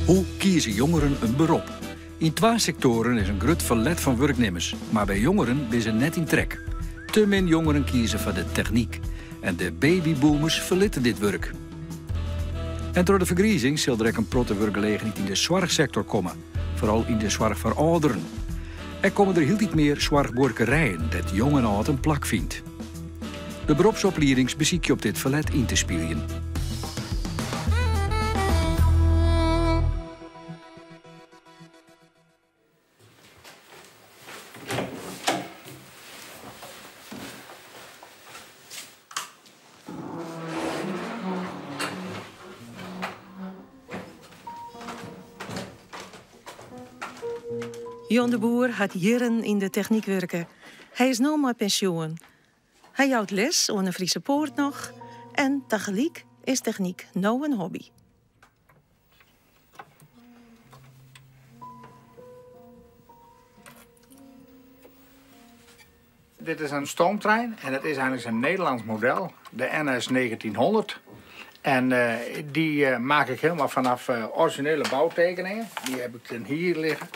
Hoe kieze jongeren in berop? Yn twa sektoaren is in grut ferlet fan wurknimmers, mar by jongeren binne se net yn trek. Te min jongeren kieze foar de technyk en de babyboomers ferlitte dit wurk. En troch de fergrizing sil der ek in protte wurkgelegenheid yn de soarchsektor komme, foaral yn de soarch foar âlderen. Ek komme der hieltyd mear soarchbuorkerijen dêr't jong en âld in plak fynt. De beropsopliedings besykje op dit ferlet yn te spyljen. Jan de Boer hat jierren yn de technyk wurke. Hy is no mei pensjoen. Hy jout les oan de Friese Poort noch en tagelyk is technyk no in hobby. Dit is in stoomtrein en het is eigenlijk een Nederlands model, de NS 1900. En uh, die uh, maak ik helemaal vanaf uh, originele bouwtekeningen. Die heb ik hier liggen.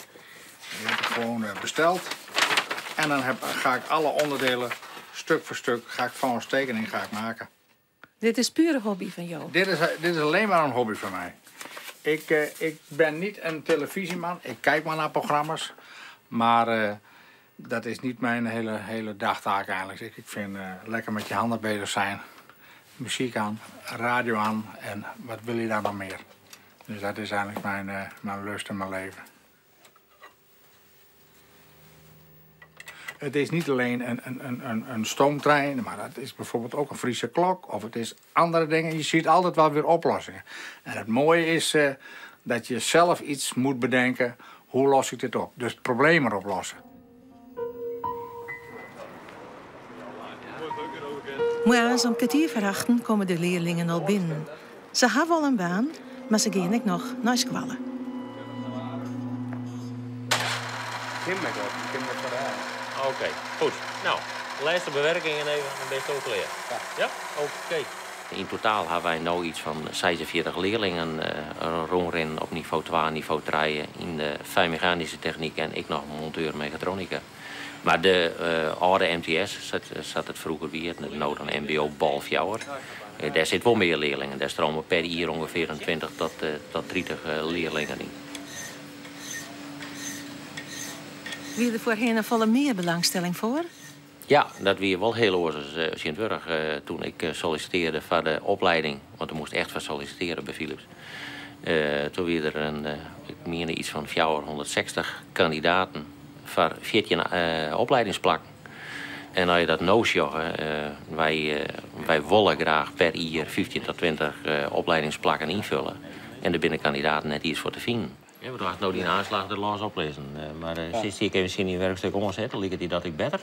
Die heb ik gewoon besteld. En dan heb, ga ik alle onderdelen stuk voor stuk ga ik van tekening ga ik maken. Dit is pure hobby fan jo? Dit is, dit is alleen maar een hobby van mij. Ik, ik ben niet een televisieman. Ik kijk maar naar programma's. Maar dat is niet mijn hele, hele dagtaak eigenlijk. Ik, ik vind uh, lekker met je handen bezig zijn. Muziek aan, radio aan en wat wil je daar nog meer? Dus dat is eigenlijk mijn, mijn lust in mijn leven. Het is niet alleen een, een, een, een stoomtrein, maar het is bijvoorbeeld ook een Friese klok of het is andere dingen. Je ziet altijd wel weer oplossingen. En het mooie is uh, dat je zelf iets moet bedenken. Hoe los ik dit op? Dus problemen oplossen. Moarns om kertier foar achten komme de learlingen al binnen. Se hawwe al in baan, mar se gean ek noch nei skoalle. Oké, goed. Nou, lêste bewerkingen even en bist ook klear. Ja? Oké. Yn totaal hawwe wy no iets fan 46 learlingen rûnrinnen op nivo 2 en nivo 3 yn de fijnmechanyske technyk en ek noch monteur mechatronika. Mar de âlde MTS, sa't it froeger wie, no dan MBO Bal 4, dêr sit wol mear learlingen. Dêr strome per jier ûngefear in 20 tot 30 learlingen yn. Wie der foarhinne folle mear belangstelling foar? Ja, dat wie wol hiel oars as tsjintwurdich. Toen ik sollisitearre foar de oplieding, want der moast echt foar sollisitearje by Philips, toen wie der in, ik miende iets fan 460 kandidaten foar 14 opliedingsplakken. En as je dat no sjogge, wy, wy wolle graach per jier 15 tot 20 opliedingsplakken ynfulle. En der binne kandidaten net iens foar te finen. Ja, do hast no dyn oanslach der lâns oplizzen. Mar sil ik even syn dyn wurkstik oansette? Liket dy dat ek better?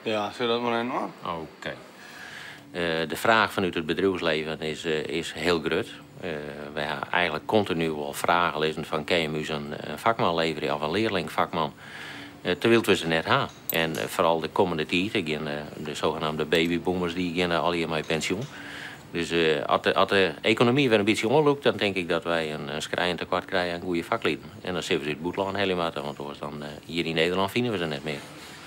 Ja, sil dat mar even dwaan. Oké. De fraach fanút it bedriuwslibben is, is hiel grut. Wy ha eigentlik kontinu wol fragen lizzen fan kin jim ús in fakman leverje of in learlingfakman, terwyl't we se net ha. En foaral de kommende tiid, gean de sogenaamde babyboomers dy gean allegear mei pensjoen. Dus as de, as de ekonomy wer in bytsje oanlûkt, dan tink ik dat wy in skrijend tekoart krije oan goede faklieden. En dan sille we se út it bûtenlân helje moatte, want oars dan hjir yn Nederlân fine we se net mear.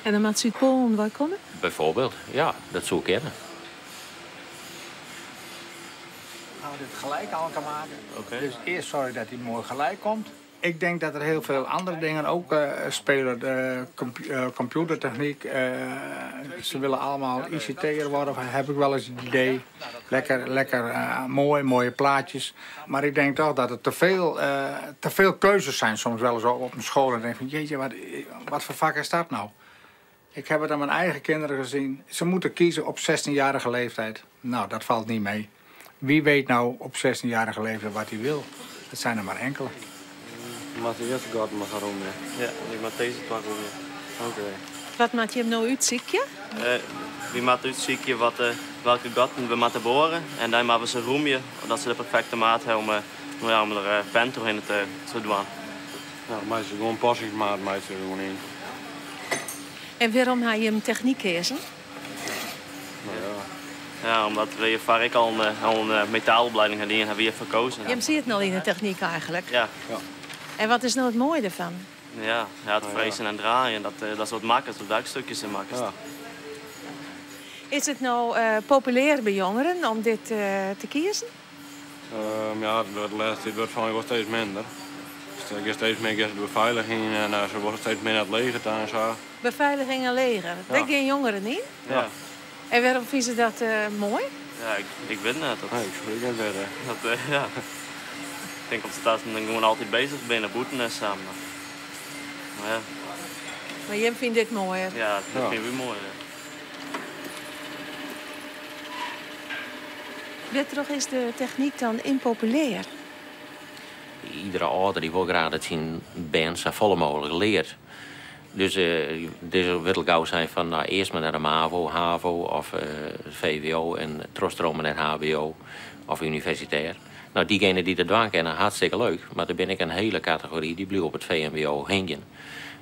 En dan moat se út Poalen wei komme? Byfoarbyld, ja, dat soe kinne. Gaan we dit gelijk aan elkaar maken. Okay. Dus eerst zorg dat hij mooi gelijk komt. Ik denk dat er heel veel andere dingen ook spelen. De computertechniek, ze willen allemaal ICT'er worden, heb ik wel eens het idee. Lekker, lekker mooi, mooie plaatjes. Maar ik denk toch dat er te veel keuzes zijn soms wel eens op een school. En denk van, jeetje, wat voor vak is dat nou? Ik heb het aan mijn eigen kinderen gezien. Ze moeten kiezen op 16-jarige leeftijd. Nou, dat valt niet mee. Wie weet nou op 16-jarige leeftijd wat hij wil? Dat zijn er maar enkele. Moat de earste gatten mar gaan rûmje. Ja, ik moat dizze twa rûmje. Oké. Wat moat jim no útsykje? Wy moatte útsykje wat, welke gatten we moatte boare. En dan moatte we se rûmje, dat se de perfekte maat hawwe om, no ja, om der fan trochhinne te, te dwaan. Nou, meitsje gewoan passingsmaat meitsje der gewoan yn. En wêrom ha jim technyk keazen? Nou ja. Ja, omdat we hjirfoar ek al in, al in metaalopleiding ha dien, ha wy hjirfoar kozen. Jim sieten al yn de technyk eigentlik. Ja. En wat is no it moaie derfan? Ja, ja, it frezen en draaien, dat, dat is wat makkest, wat werkstukjes en makkest. Ja. Is it no populêr by jongeren om dit te kiezen? Ja, it wurdt de lêste tiid wurdt fan wol steeds minder. Der giet steeds mear de befeiliging en se wolle steeds mear nei it leger ta en sa. Befeiliging en leger, dêr gean jongeren yn? Ja. En wêrom fine se dat moai? Ja, ik wit net. Dat, Nee, ik soe ek net witte. Dat, ja. Ik tink omdat se dan gewoan altyd bezich binne, bûten en sa. Mar, mar ja. Mar jim fine dit moaier? Ja, dat fine wy moaier. Ja. Wêrtroch is de technyk dan ympopulêr? Iedere âlder dy wol graach dat syn bern safolle mooglik leart. Dus der wurdt al gau sein fan no earst mar nei de MAVO, HAVO of VWO en trochstrome nei HBO of universitêr. No, diegenen dy't dat dwaan kinne, hartstikke leuk. Mar der binne ek in hiele kategory dy bliuwe op it VMBO hingjen.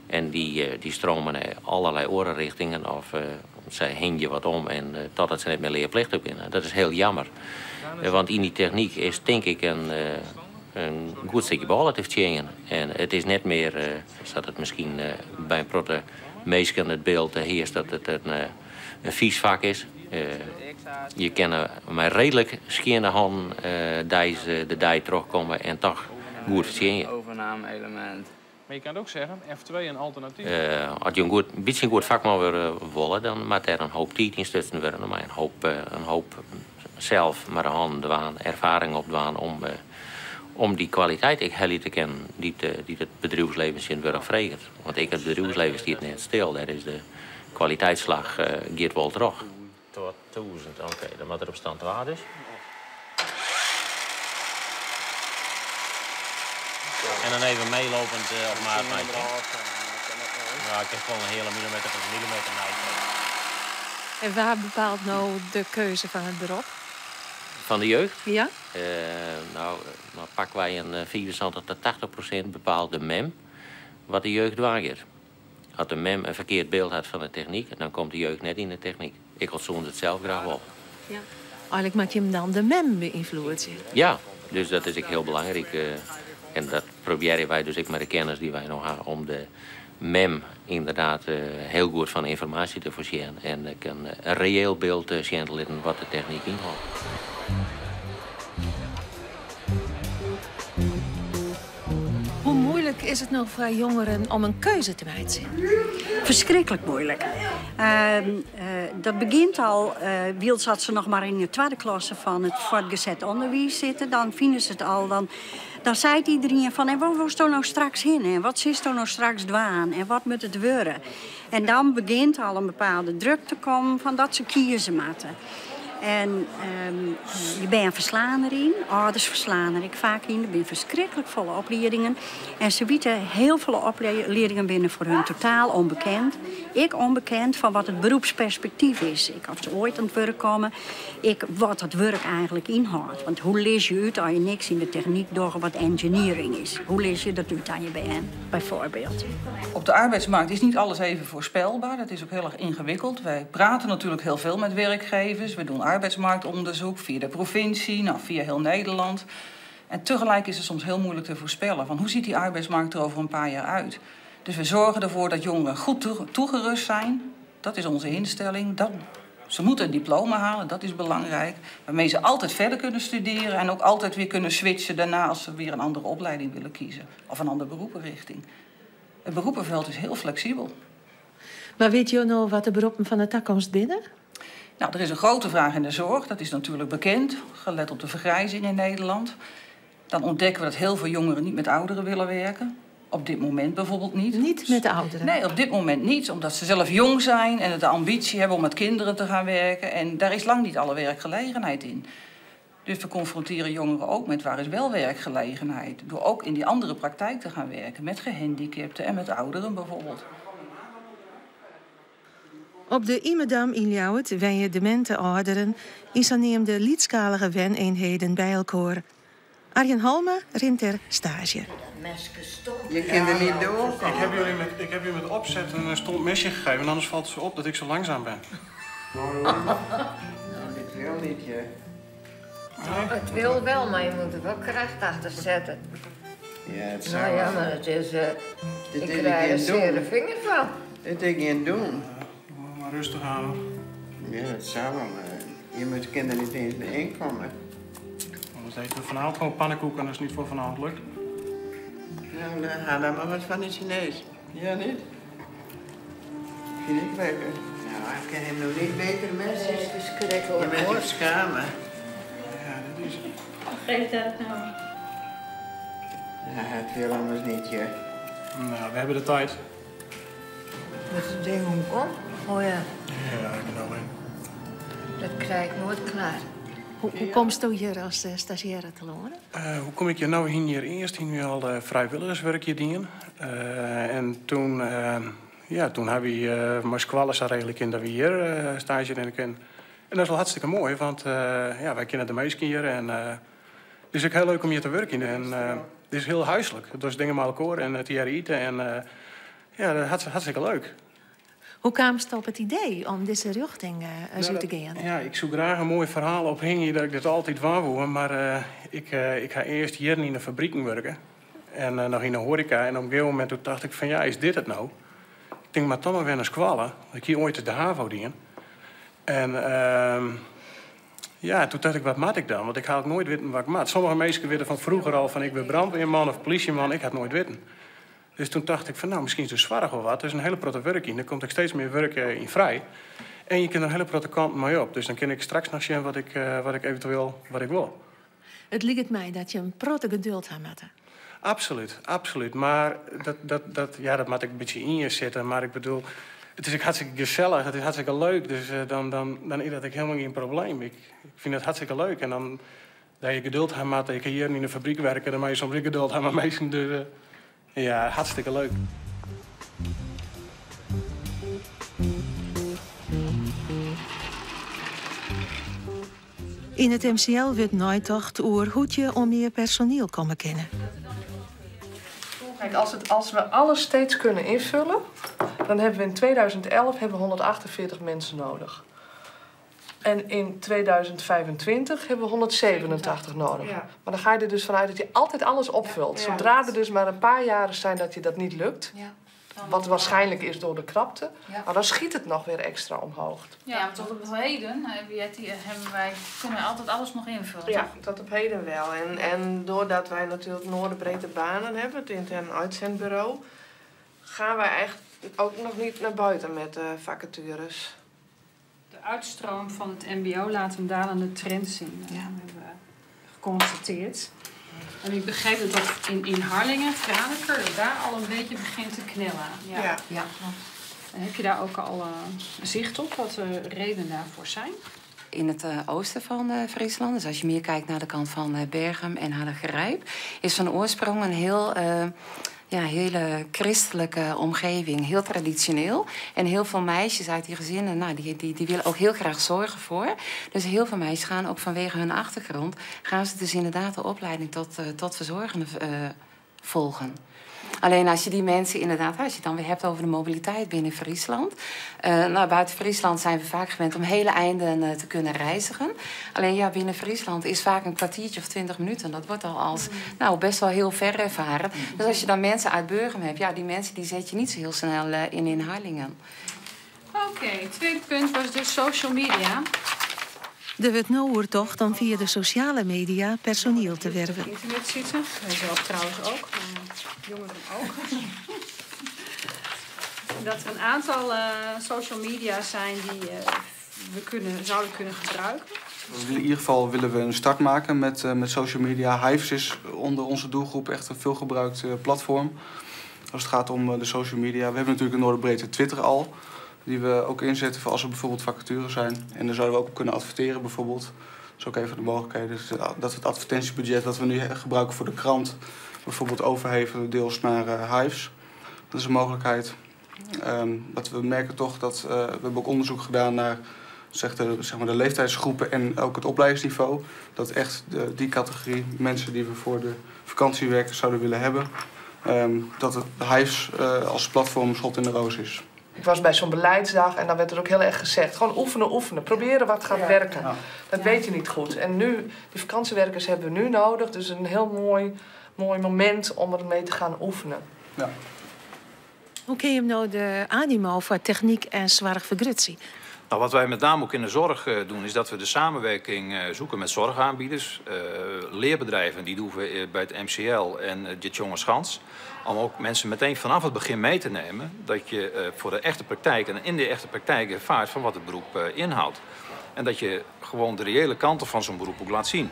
En dy strome nei allerlei oare richtingen of sy hingje wat om en totdat se net mear learplichtich binne. Dat is hiel jammer. Want yn dy technyk is tink ik in goed stikje bôle te fertsjinjen. En it is net mear sa't it miskien by in protte minsken it byld hearst dat it in fys fak is. Je kinne mei reedlik skjinne hannen deis de dei trochkomme en toch goed fertsjinje. Overname-element. Maar je kan ook zeggen, F2 een alternatief. As je in goed, in bytsje in goed fakman wurde wolle, dan moat dêr in hoop tiid yn stutsen wurde. Dan moat je in hoop sels mei de hannen dwaan, erfaring opdwaan om dy kwaliteit ek helje te kinnen dy't it bedriuwslibben tsjintwurdich freget. Want ek it bedriuwslibben stiet net stil, dêr is de kwaliteitsslach giet wol troch. 2000, oké, dan moat er op stand 2 dus. En dan even meelopend op maat meitsje. Ja, ik kin wol in heale millimeter of in millimeter nei. En wa bepaalt no de keuze fan it berop? Fan de jeugd? Ja. No, mar pakke wy in 75 tot 80% bepaalt de mem wat de jeugd dwaan giet. As de mem in ferkeard byld hat fan de technyk, dan komt de jeugd net yn de technyk. Ek al soene se it sels graach wolle. Ja. Eigentlik moat jim dan de mem beynfloedzje. Ja, dus dat is ek hiel belangryk. En dat probearje wy dus ek mei de kennis dy't wy no ha om de mem ynderdaad hiel goed fan ynformaasje te foarsjen en ek in reëel byld sjen te litten wat de technyk ynhâldt. Hoe moeilik is it no foar jongeren om in keuze te meitsjen? Ferskriklik moeilik. Dat begjint al wylst as se noch mar yn de twadde klasse fan it fuortgeset ûnderwiis sitte. Dan fine se it al. Dan seit iderien fan en wêr wolsto no straks hinne? En wat silsto no straks dwaan? En wat moat it wurde? En dan begjint al in bepaalde druk te kommen fan dat se kieze moatte. En je bern ferslane deryn, âlders ferslane der ek faak yn. Der binne ferskriklik folle opliedingen. En se witte, hiel folle opliedingen binne foar hun totaal ûnbekend. Ek ûnbekend fan wat it beroepsperspektyf is. Ek oft se oait oan it wurk komme. Ek wat dat wurk eigentlik ynhâldt. Want hoe lis je út as je niks yn de technyk dogge wat engineering is? Hoe lis je dat út oan je bern, byfoarbyld? Op de arbeidsmarkt is niet alles even voorspelbaar. Dat is ook heel erg ingewikkeld. Wij praten natuurlijk heel veel met werkgevers. We doen arbeidsmarktonderzoek via de provincie, nou, via heel Nederland. En tegelijk is het soms heel moeilijk te voorspellen. Van hoe ziet die arbeidsmarkt er over een paar jaar uit? Dus we zorgen ervoor dat jongeren goed toegerust zijn. Dat is onze instelling. Ze moeten een diploma halen, dat is belangrijk. Waarmee ze altijd verder kunnen studeren en ook altijd weer kunnen switchen daarna als ze weer een andere opleiding willen kiezen. Of een andere beroepenrichting. Het beroepenveld is heel flexibel. Maar weet je nou wat de beroepen van de toekomst binnen? Nou, er is een grote vraag in de zorg, dat is natuurlijk bekend. Gelet op de vergrijzing in Nederland. Dan ontdekken we dat heel veel jongeren niet met ouderen willen werken. Op dit moment bijvoorbeeld niet. Niet met de ouderen? Nee, op dit moment niet. Omdat ze zelf jong zijn en de ambitie hebben om met kinderen te gaan werken. En daar is lang niet alle werkgelegenheid in. Dus we confronteren jongeren ook met waar is wel werkgelegenheid. Door ook in die andere praktijk te gaan werken. Met gehandicapten en met ouderen bijvoorbeeld. Op de Imedam yn Ljouwert wenje demente âlderen yn saneamde lytsskalige weneenheden by elkoar. Arjen Halma rint der staazje. Je kunt er niet doorkomen. Ik heb jullie met, ik heb jullie met opzet een stomp mesje gegeven, anders valt het ze op dat ik zo langzaam ben. Nou, dit wil niet, ja. Het wil wel, maar je moet er wel kracht achter zetten. Ja, het zou Nou ja, wel. maar het is... Dit ik is krijg er geen doen. zere vingers van. Dit is geen doen. Maar rustig aan hoor. Ja, dat zou wel, maar je moet kinderen niet eens bijeenkomen. Anders eten we vanavond gewoon pannenkoeken en als het niet voor vanavond lukt. Nou, dan haal dan maar wat van de Chinees. Ja, niet? Vind ik lekker. Nou, ik ken hem nog niet beter, mensen. Het is verschrikkelijk, Je bent hoor. je schamen. Ja, dat is... Geef dat nou. Ja, het wil anders niet, ja. Nou, we hebben de tijd. Met het ding om kom? Oh ja, Ja, ik ben nou in. dat krijg ik nooit klaar. Hoe komst u hier als stagiaire te lonen? Hoe kom ik hier nou hier eerst? Hier nu al vrijwilligerswerk hier dienen. En toen, ja, toen heb ik mijn squallen zo redelijk in dat we hier stage in kunnen. En dat is wel hartstikke mooi, want ja, wij kennen de meesten hier. En het is ook heel leuk om hier te werken. En het is heel huiselijk. Het was dingen met elkaar en het hier eten. En ja, dat is hartstikke leuk. Hoe kwam het op het idee om deze richting zo te gaan? Ja, ik zoek graag een mooi verhaal op hingen dat ik dit altijd waar wil. Maar ik ga eerst hier in de fabrieken werken. En nog in de horeca. En op een gegeven moment toen dacht ik van ja, is dit het nou? Ik denk maar toch maar weer naar squallen. Want ik hier ooit de HAVO dien. En ja, toen dacht ik, wat maak ik dan? Want ik ga ook nooit weten wat ik maak. Sommige mensen weten van vroeger al van ik ben brandweerman of politieman. Ik had nooit weten. Dus toen dacht ik van nou, misschien is het zwaar of wat. Er is een hele protte werk in. Er komt ook steeds meer werk in vrij. En je kunt een hele protte kant mee op. Dus dan kan ik straks nog zien wat ik eventueel wat ik wil. Het lijkt mij dat je een protte geduld hebt met haar. Absoluut, absoluut. Maar dat moet ik een beetje in je zitten. Maar ik bedoel, het is ook hartstikke gezellig, het is hartstikke leuk. Dus dan is dat ook helemaal geen probleem. Ik vind het hartstikke leuk. En dan dat je geduld hebt, maar ik hier in de fabriek werken, dan moet je soms ook geduld hebben met mensen. Dus ja, hartstikke leuk. In het MCL wordt nagedacht over hoe je om meer personeel komen kennen. Kijk, als we alles steeds kunnen invullen, dan hebben we in 2011 148 mensen nodig. En in 2025 hebben we 187 nodig. Maar dan ga je er dus vanuit dat je altijd alles opvult. Zodra er dus maar een paar jaren zijn dat je dat niet lukt, wat waarschijnlijk is door de krapte, maar dan schiet het nog weer extra omhoog. Ja, maar tot op heden kunnen we altijd alles nog invullen, Ja, toch? tot op heden wel. En doordat wij natuurlijk Noorderbreedte banen hebben, het intern uitzendbureau, gaan wij echt ook nog niet naar buiten met de vacatures. De uitstroom van het MBO laat een dalende trend zien. Dat hebben we geconstateerd. En ik begreep dat dat in Harlingen, Franeker, dat daar al een beetje begint te knellen. Ja. En heb je daar ook al zicht op wat de redenen daarvoor zijn? In het oosten van Friesland, dus als je meer kijkt naar de kant van Bergum en Hardegarijp, is van oorsprong een hele christelijke omgeving, heel traditioneel. En heel veel meisjes uit die gezinnen, die willen ook heel graag zorgen voor. Dus heel veel meisjes gaan ook vanwege hun achtergrond, gaan ze dus inderdaad de opleiding tot verzorgende volgen. Alleen als je die mensen inderdaad, als je het dan weer hebt over de mobiliteit binnen Friesland. Buiten Friesland zijn we vaak gewend om hele einden te kunnen reizigen. Alleen binnen Friesland is vaak een kwartiertje of 20 minuten. Dat wordt al als best wel heel ver ervaren. Dus als je dan mensen uit Burgum hebt, die mensen die zet je niet zo heel snel in Harlingen. Oké, tweede punt was dus social media. Er wordt nu oertocht om via de sociale media personeel te werven. Op internet zitten, wij zelf trouwens ook, maar jongeren ook. Dat er een aantal social media zijn die we zouden kunnen gebruiken. In ieder geval willen we een start maken met social media. Hyves is onder onze doelgroep echt een veelgebruikt platform. Als het gaat om de social media. We hebben natuurlijk een Noorderbreedte Twitter al. Die we ook inzetten voor als er bijvoorbeeld vacatures zijn. En daar zouden we ook op kunnen adverteren bijvoorbeeld. Dat is ook een van de mogelijkheden. Dus dat we het advertentiebudget dat we nu gebruiken voor de krant bijvoorbeeld overhevelen deels naar Hyves. Dat is een mogelijkheid. Wat we merken toch dat we hebben ook onderzoek gedaan naar de leeftijdsgroepen en ook het opleidingsniveau. Dat echt die categorie mensen die we voor de vakantiewerkers zouden willen hebben, dat het Hyves als platform schot in de roos is. Ik was bij zo'n beleidsdag en dan werd er ook heel erg gezegd: gewoon oefenen, oefenen. Proberen wat gaat werken. Dat weet je niet goed. En nu, die vakantiewerkers hebben we nu nodig. Dus een heel mooi, mooi moment om ermee te gaan oefenen. Ja. Hoe kin je him no de animo foar technyk en soarch fergrutsje? Nou, wat wij met name ook in de zorg doen, is dat we de samenwerking zoeken met zorgaanbieders, leerbedrijven, die doen we bij het MCL en de Tjongerschans. Om ook mensen meteen vanaf het begin mee te nemen dat je voor de echte praktijk en in de echte praktijk ervaart van wat het beroep inhoudt. En dat je gewoon de reële kanten van zo'n beroep ook laat zien.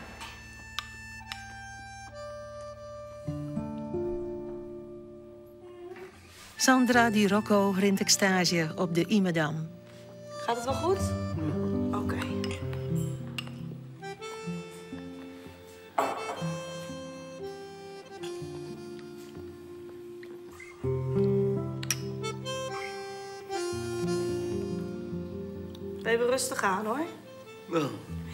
Sandra Di Rocco rint ek staazje op de Imedam. Gaat het wel goed? Oké. Even rustig aan hoor. Wel.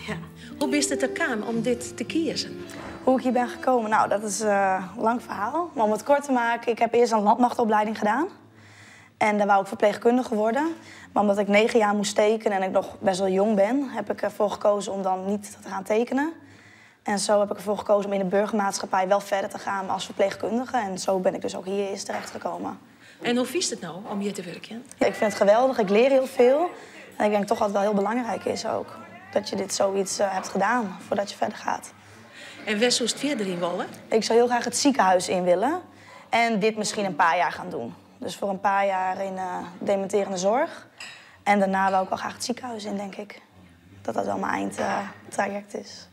Ja. Hoe bist it der kaam om dit te kiezen? Hoe ik hier ben gekomen? Nou, dat is een lang verhaal. Maar om het kort te maken, ik heb eerst een landmachtopleiding gedaan. En daar wou ik verpleegkundige worden. Maar omdat ik 9 jaar moest tekenen en ik nog best wel jong ben, heb ik ervoor gekozen om dan niet te gaan tekenen. En zo heb ik ervoor gekozen om in de burgermaatschappij wel verder te gaan als verpleegkundige. En zo ben ik dus ook hier eerst terechtgekomen. En hoe vies het nou om hier te werken? Ja, ik vind het geweldig, ik leer heel veel. En ik denk toch dat het wel heel belangrijk is ook. Dat je dit zoiets hebt gedaan voordat je verder gaat. En waar zou je het verder in willen? Ik zou heel graag het ziekenhuis in willen. En dit misschien een paar jaar gaan doen. Dus voor een paar jaar in dementerende zorg. En daarna wil ik wel graag het ziekenhuis in, denk ik. Dat dat wel mijn eindtraject is.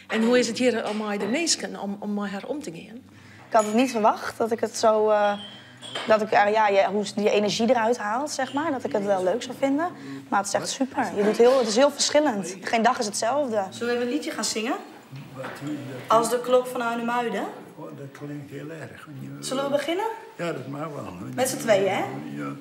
En hoe is het hier om met de mensen, om met haar om te gaan? Ik had het niet verwacht dat ik het zo... dat ik, ja, je, hoe die energie eruit haalt, zeg maar. Dat ik het wel leuk zou vinden. Maar het is echt super. Het is heel verschillend. Geen dag is hetzelfde. Zullen we even een liedje gaan zingen? Als de klok van Arnemuiden. Oh, dat klinkt heel erg. Zullen we beginnen? Ja, dat mag wel. Met z'n tweeën, hè? Ja.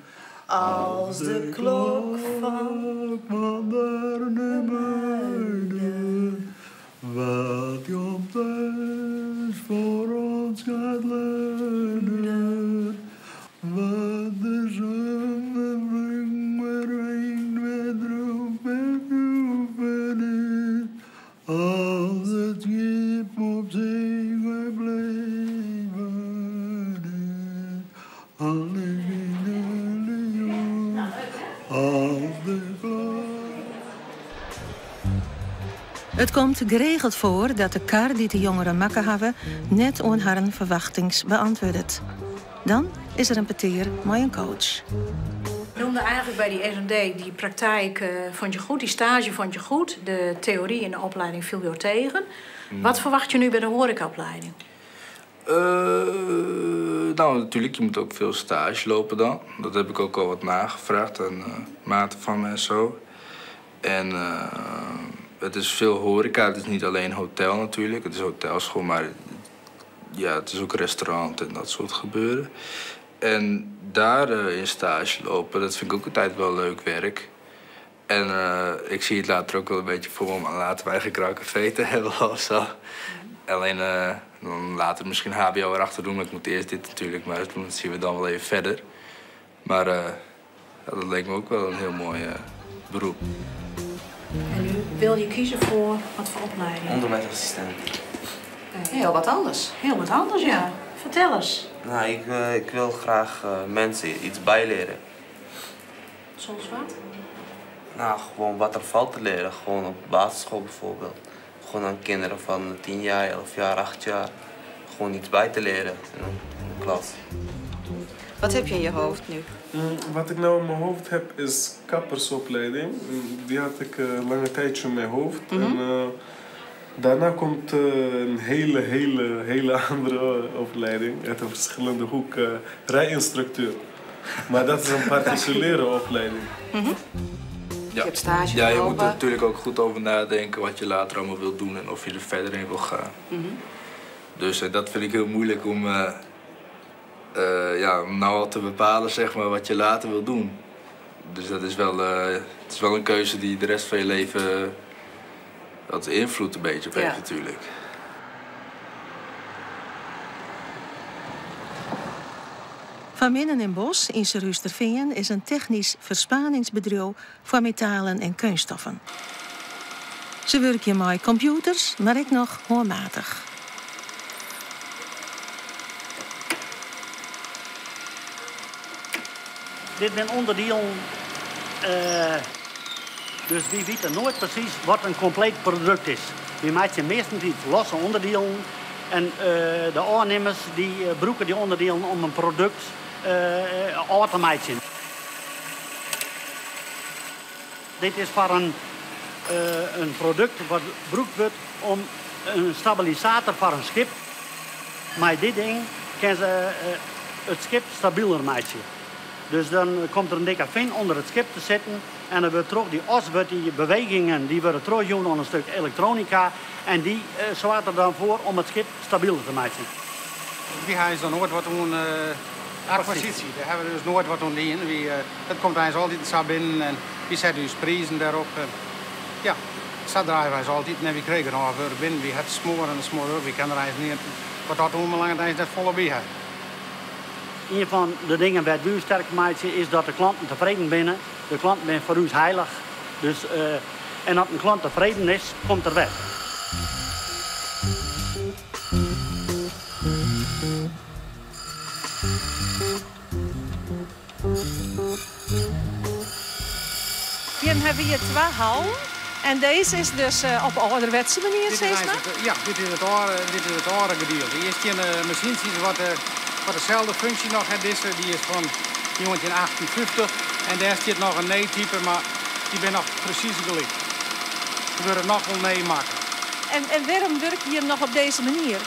Als de klok van Arnemuiden, wat komt thuis voor ons gaat luiden. Wat de zon brengt, maar een met roepen is. Als het schip op zee gebleven is. Halleluja, als de klok. It komt geregeld foar dat de kar dy't de jongeren makke hawwe net oan harren ferwachtings beäntwurdet. Dan is der in petear mei in coach. Je noemde eigenlijk bij die S&D, die praktijk vond je goed, die stage vond je goed. De theorie in de opleiding viel jou tegen. Wat verwacht je nu bij de horecaopleiding? Natuurlijk, je moet ook veel stage lopen dan. Dat heb ik ook al wat nagevraagd aan maten van me en zo. En het is veel horeca, het is niet alleen hotel natuurlijk. Het is hotelschool, maar het is ook restaurant en dat soort gebeuren. En daar in stage lopen, dat vind ik ook altijd wel leuk werk. En ik zie het later ook wel een beetje voor me om later mijn eigen Grand Café te hebben of zo. Alleen dan later misschien HBO erachter doen, maar ik moet eerst dit natuurlijk maar eens doen. Dat zien we dan wel even verder. Maar dat leek me ook wel een heel mooi beroep. En nu wil je kiezen voor wat voor opleiding? Onderwijsassistent. Heel wat anders. Heel wat anders, ja. Vertel eens. Ik wil graag mensen iets bijleren. Zoals wat? Gewoon wat er valt te leren. Gewoon op basisschool bijvoorbeeld. Gewoon aan kinderen van 10 jaar, 11 jaar, 8 jaar. Gewoon iets bij te leren in de klas. Wat heb je in je hoofd nu? Wat ik nou in mijn hoofd heb is kappersopleiding. Die had ik lange tijdje in mijn hoofd. En daarna komt een hele, hele, hele andere opleiding. Uit een verschillende hoek. Rijinstructeur. Maar dat is een particuliere opleiding. Ja. Je hebt stage Ja, je moet er gelopen. natuurlijk ook goed over nadenken wat je later allemaal wilt doen en of je er verder in wil gaan. Dus dat vind ik heel moeilijk om nou al te bepalen, wat je later wil doen. Dus dat is het is wel een keuze die de rest van je leven wat invloed een beetje op heeft natuurlijk. Van Minnen en Bos yn Surhústerfean is in technysk ferspaningsbedriuw foar metalen en keunststoffen. Se wurkje mei kompjûters, mar ek noch hânmatich. Dit binne ûnderdielen, dus wy witte noait presys wat in kompleet produkt is. Wy meitsje meastentiids losse ûnderdielen en de ôfnimmers dy brûke dy ûnderdielen om in produkt ôf te meitsjen. Dit is foar in produkt wat brûkt wurdt om in stabilisator foar in skip. Mei dit ding kinne se it skip stabiler meitsje. Dus dan komt der in dikke fin ûnder it skip te sitten en dan wurdt troch dy as wurdt dy bewegingen dy wurde trochjûn oan in stuk elektronika en dy soarget der dan foar om it skip stabiler te meitsjen. Wy ha eins noch noait wat oan akwisysje, dêr hawwe we dus noait wat oan dien. Wy, dat komt eins altyd sa binnen en wy sette ús prizen dêrop. Ja, sa draaie wy eins altyd en wy krije genôch wurk binnen. Wy ha it smoar en smoar wurk, wy kinne der eins neat wat dat oanbelanget eins net folle by ha. Ien fan de dingen wêr't wy ús sterk meitsje is dat de klanten tefreden binne. De klanten binne foar ús heilich. Dus, en as in klant tefreden is, komt er wer. Jim hawwe hjir twa hallen en dizze is dus op âlderwetse manier, sis mar? Ja, dit is it âlde, dit is it âlde gedielte. Hjir steane masyntsjes wat wat deselde funksje noch hat. Dizze dy is fan 1958 en dêr stiet noch in nij type, mar dy binne noch presys gelyk. Se wurde noch wol nij makke. En wêrom wurkje jim noch op dizze manier?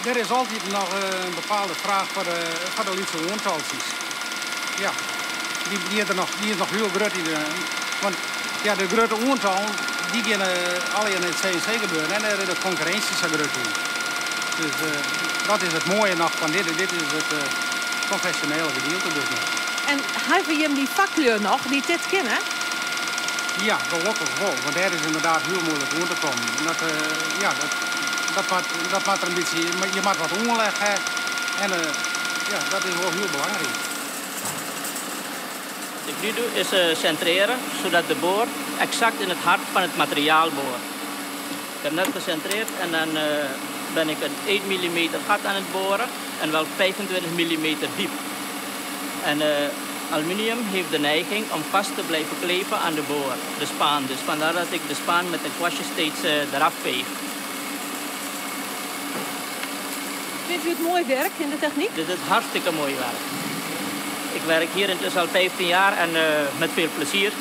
Der is altyd noch in bepaalde fraach foar de, foar de lytse oantaltsjes. Ja, dy, dy is der noch, dy is noch hiel grut. Yn de, want ja, de grutte oantallen dy geane allegear nei it CNC gebeuren en dêr is de konkurrinsje sa grut yn. Dus dat is it moaie noch fan dit. Dit is it konfesjonele gedielte dus noch. En hawwe jim dy faklju noch dy't dit kinne? Ja, gelokkich wol, want dêr is ynderdaad hiel muoilik oan te kommen. En dat, ja, dat, dat moat, dat moat der in bytsje, je moat wat oanleg ha en ja, dat is wol hiel belangryk. Wat ik nu doe is centreren, zodat de boor exact in het hart van het materiaal boort. Ik heb net gecentreerd en dan ben ik een 1 mm gat aan het boren en wel 25 mm diep. En aluminium heeft de neiging om vast te blijven kleven aan de boor, de spaan. Dus vandaar dat ik de spaan met een kwastje steeds eraf veeg. Vindt u het mooi werk in de techniek? Dit is hartstikke mooi werk. Ik werk hier intussen al 15 jaar en met veel plezier.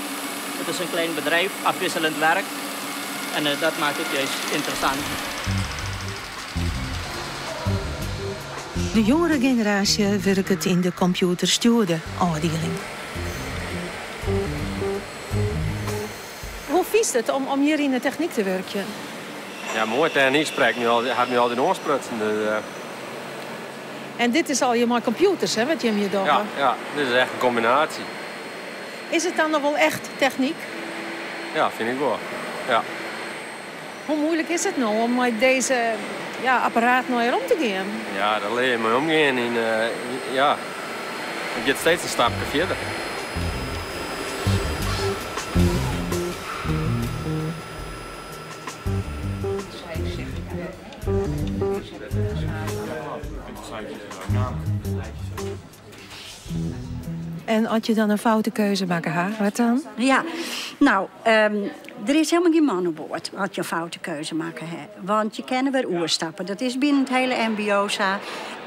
Het is een klein bedrijf, afwisselend werk. En dat maakt het juist interessant. De jongere generaasje wurket yn de kompjûterstjoerde ôfdieling. Hoe fynst it om hjir yn de technyk te wurkjen? Ja, moai. Technyk sprekt my al, hat my altyd oansprutsen. Dus. En dit is allegear mei kompjûters, hè, wat jim hjir dogge? Ja, ja, dit is echt in kombinaasje. Is it dan noch wol echt technyk? Ja, fyn ik wol. Ja. Hoe muoilik is it no om mei dizze, ja, apparaat no hjir om te gean? Ja, dêr lear je mei omgean. Yn, ja, it giet steeds in stapke fierder. En as je dan in foute keuze makke ha, wat dan? Ja, nou, der is hielendal gjin man oer board as je in foute keuze makke ha. Want je kinne wer oerstappe. Dat is binnen it hiele MBO sa.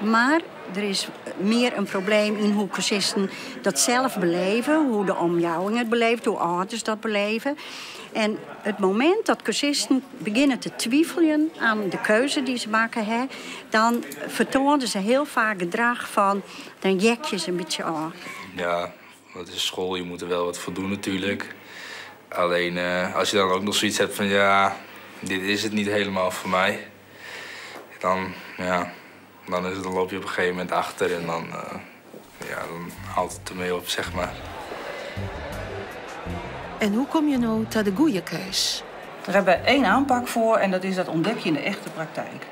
Mar der is mear in probleem yn hoe kursisten dat sels beleve, hoe de omjouwing it beleeft, hoe âlders dat beleve. En it momint dat kursisten begjinne te twiveljen oan de keuze dy't se makke ha, dan fertoane se hiel faak gedrach fan dan heakje se in bytsje ôf. Ja, dat is school, je moet er wel wat voor doen natuurlijk. Alleen als je dan ook nog zoiets hebt van ja, dit is het niet helemaal voor mij. Dan, ja, dan, is het, dan loop je op een gegeven moment achter en dan, ja, dan houdt het ermee op, zeg maar. En hoe kom je no ta de goede keus? Daar hebben we één aanpak voor en dat is dat ontdek je in de echte praktijk.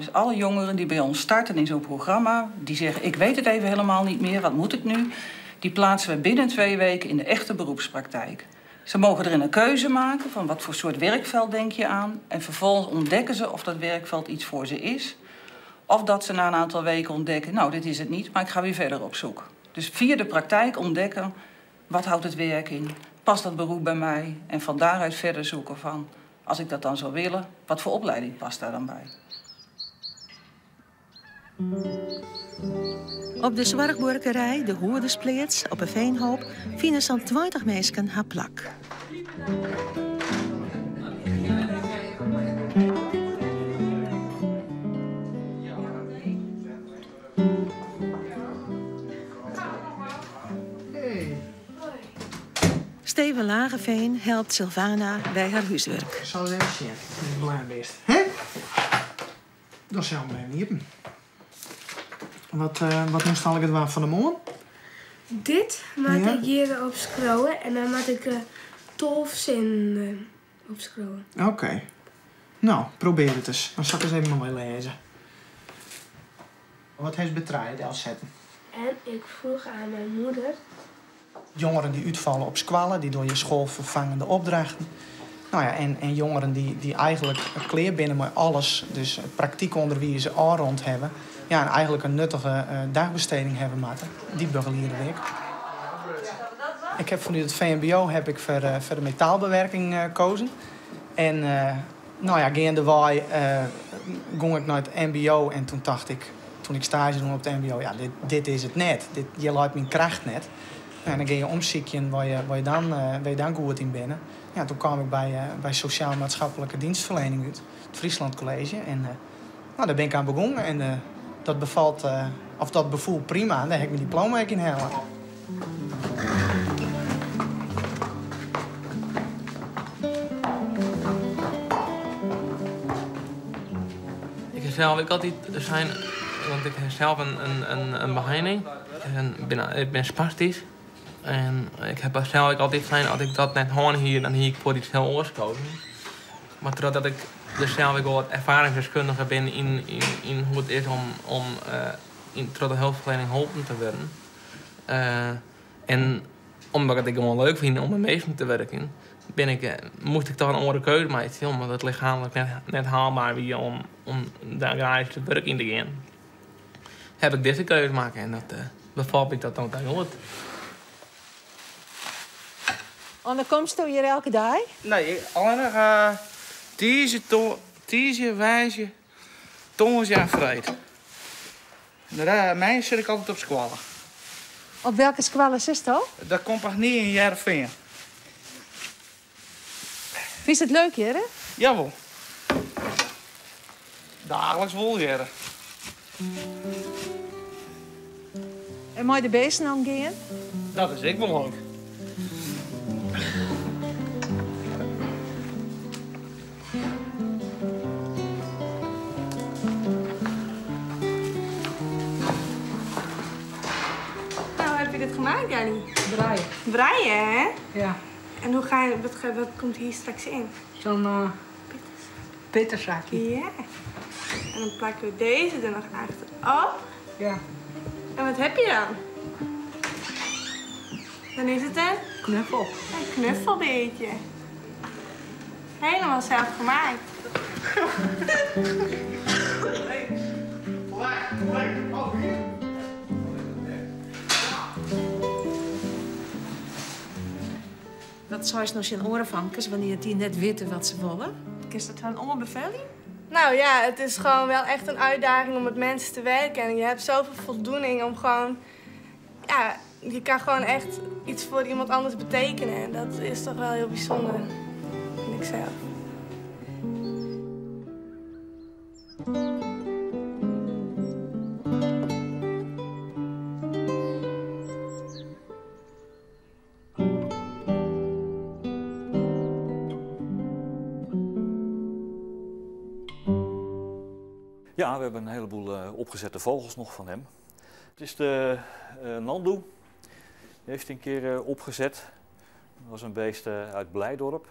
Dus alle jongeren die bij ons starten in zo'n programma, die zeggen: Ik weet het even helemaal niet meer, wat moet ik nu? Die plaatsen we binnen 2 weken in de echte beroepspraktijk. Ze mogen erin een keuze maken van wat voor soort werkveld denk je aan. En vervolgens ontdekken ze of dat werkveld iets voor ze is. Of dat ze na een aantal weken ontdekken, nou, dit is het niet, maar ik ga weer verder op zoek. Dus via de praktijk ontdekken, wat houdt het werk in? Past dat beroep bij mij? En van daaruit verder zoeken van, als ik dat dan zou willen, wat voor opleiding past daar dan bij? Op de soarchbuorkerij, de Hoerderspleats, op 'e Veenhoop, fine sa'n 20 minsken har plak. Steven Lageveen helpt Sylvana by har húswurk. Ik zal eens even zien. Ik ben blij best. Hè? Dan zijn we even iepen. Wat moest ik het waar fan 'e moarn? Dit moat Ja? ik hjir opskriuwe en dan moat ik 12 sinnen opskriuwe. Oké. No, probearje it ris. Dan sil ik ris even moai lêze. Wat hast by trije delsetten? En ik vroeg aan mijn moeder. Jongeren dy't útfalle op skoalle, dy dogge schoolvervangende opdrachten. No ja, en jongeren dy't eigentlik klear binne mei alles, dus praktykûnderwiis ôfrûn hawwe, ja, en eigentlik in nuttige dagbesteding hawwe moatte, dy begeliede wy. Ik ha fanút it VMBO ha ik foar de metaalbewerking keazen. En no ja, geandewei gie ik nei it MBO en doe tocht ik, doe't ik staazje die op it MBO, ja, dit is it net. Hjir leit myn kracht net. En dan geane je omsykjen wêr't je dan goed yn binne. Ja, doe kaam ik by sosjaal-maatskiplike tsjinstferliening út, it Friesland College. En no, dêr bin ik oan begûn en dat befalt, of dat befoel prima. En dêr ha ik myn diploma ek yn helle. Ik ha sels ek altyd sein, want ik ha sels in beheining. Ik bin spastysk. En ik ha sels ek altyd sein, as ik dat net hân hie, dan hie ik foar yts hiel oars keazen. Mar trochdat ik dus sels ek wol wat erfaringsdeskundige bin yn hoe't it is om troch de helpferliening holpen te wurden. En omdat ik it gewoan leuk fyn om mei minsken te wurkjen, moast ik dochs in oare keuze meitsje, omdat it lichaamlik net haalber wie om de agraryske wurk yn te gean. Ha ik dizze keuze makke en dat befalt my dat dan goed. En dan komsto hjir elke dei? Nee, allinnich tiisdei, woansdei, tongersdei en freed. Moandeis sit ik altyd op skoalle. Op welke skoalle sitsto? De Compagnie yn Hearrenfean. Fynst it leuk hjir, hè? Jawol. Daagliks wol hjir. En mei de bisten omgean? Dat is ek wol leuk. Nou, hoe heb je dit gemaakt, Jannie? Breien. Breien, hè? Ja. En hoe ga je, wat komt hier straks in? Zo'n pitterzakje. Ja. En dan plakken we deze er nog achterop. Ja. En wat heb je dan? Dan is het een? Knuffel. Een knuffelbeertje. Helemaal zelf gemaakt. Wat seist no tsjin oare famkes wannear't dy net witte wat se wolle? Kinst dat dan oanbefelle? Nou ja, het is gewoon wel echt een uitdaging om met mensen te werken. En je hebt zoveel voldoening om gewoon... Ja, je kan gewoon echt iets voor iemand anders betekenen. En dat is toch wel heel bijzonder, vind ik zelf. Ja, we hebben een heleboel opgezette vogels nog van hem. Het is de Nandoe. Die heeft hij een keer opgezet. Dat was een beest uit Blijdorp.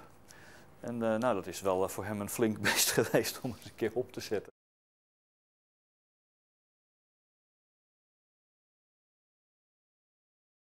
En dat is wel voor hem een flink beest geweest om eens een keer op te zetten.